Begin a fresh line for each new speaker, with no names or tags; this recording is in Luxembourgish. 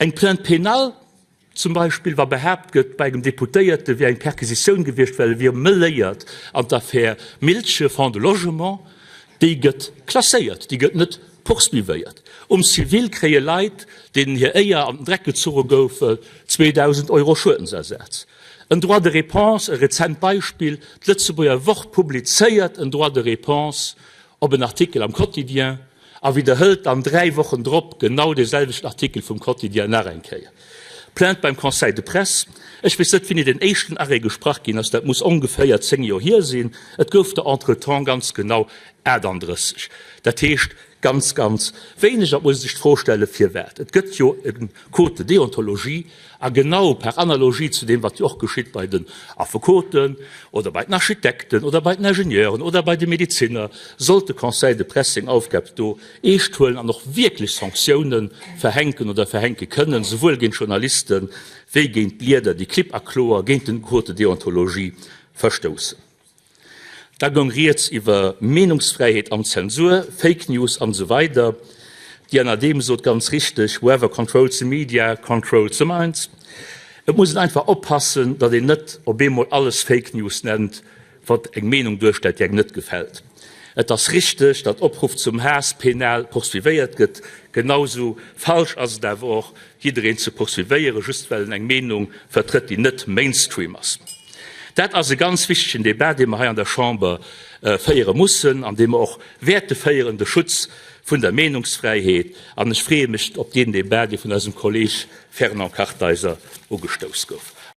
Eng Plainte pénale zum Beispill, wa behaapt gëtt, bei engem Deputéierte wier eng Perquisitioun gewiescht, well e wier meléiert an d'Affär Miltgen, Fonds de Logement, déi gëtt klasséiert, déi gëtt net poursuivéiert. Um Civil kréie Leit, deenen hir Éier an den Dreck gezuche gouf, 2.000 Euro Schuedensersaz. En Droit de réponse, e rezent Beispill, D'Lëtzebuerger Wort publizéiert en Droit de réponse op en Artikel am Quotidien a widderhëlt dann 3 Wochen drop genau dee selwechten Artikel vum Quotidien nach eng Kéier. Plainte beim Conseil de presse, ech weess net wéini den éischten Arrêt gesprach ginn ass, dat muss ongeféier 10 Joer hier sinn, et gouf der entretemps ganz genau 38, dat heescht ganz, ganz wéineg. An et muss ee sech d'Fro stellen, firwat. Et gëtt jo e Code de déontologie a genau par analogie zu deem, wat jo och geschitt bei den Affekoten oder bei den Architekten oder bei den Ingenieuren oder bei de Medezinner, sollt de Conseil de presse seng Aufgab do eescht huelen an och wierklech Sanktiounen verhänken oder verhänke kënnen, souwuel géint Journaliste wéi géint Blieder, déi klipp a kloer géint den Code de déontologie verstoussen. Da goung rieds iwwer Meenungsfräiheet an Zensur, Fake News an esou weider. D'Diana Dehm sot ganz richteg, Whoever controls the media, controls the minds. Et muss een einfach oppassen, datt een net op eemol alles Fake News nennt, wat eng Meenung duerstellt, déi engem net gefält. Et ass richteg, datt Opruff zum Haass penal poursuivéiert gëtt. Genau esou falsch ass et awer och, jiddereen ze poursuivéieren, just well en eng Meenung vertrëtt, déi net Mainstream ass. Dat ass e ganz wichtegen Debat, dee mer hei an der Chamber féiere mussen an dee mer och wäerte féieren, de Schutz vun der Meenungsfräiheet. An ech freeë mech op deen Debat, dee vun eisem Kolleeg Fernand Kartheiser ugestouss gouf.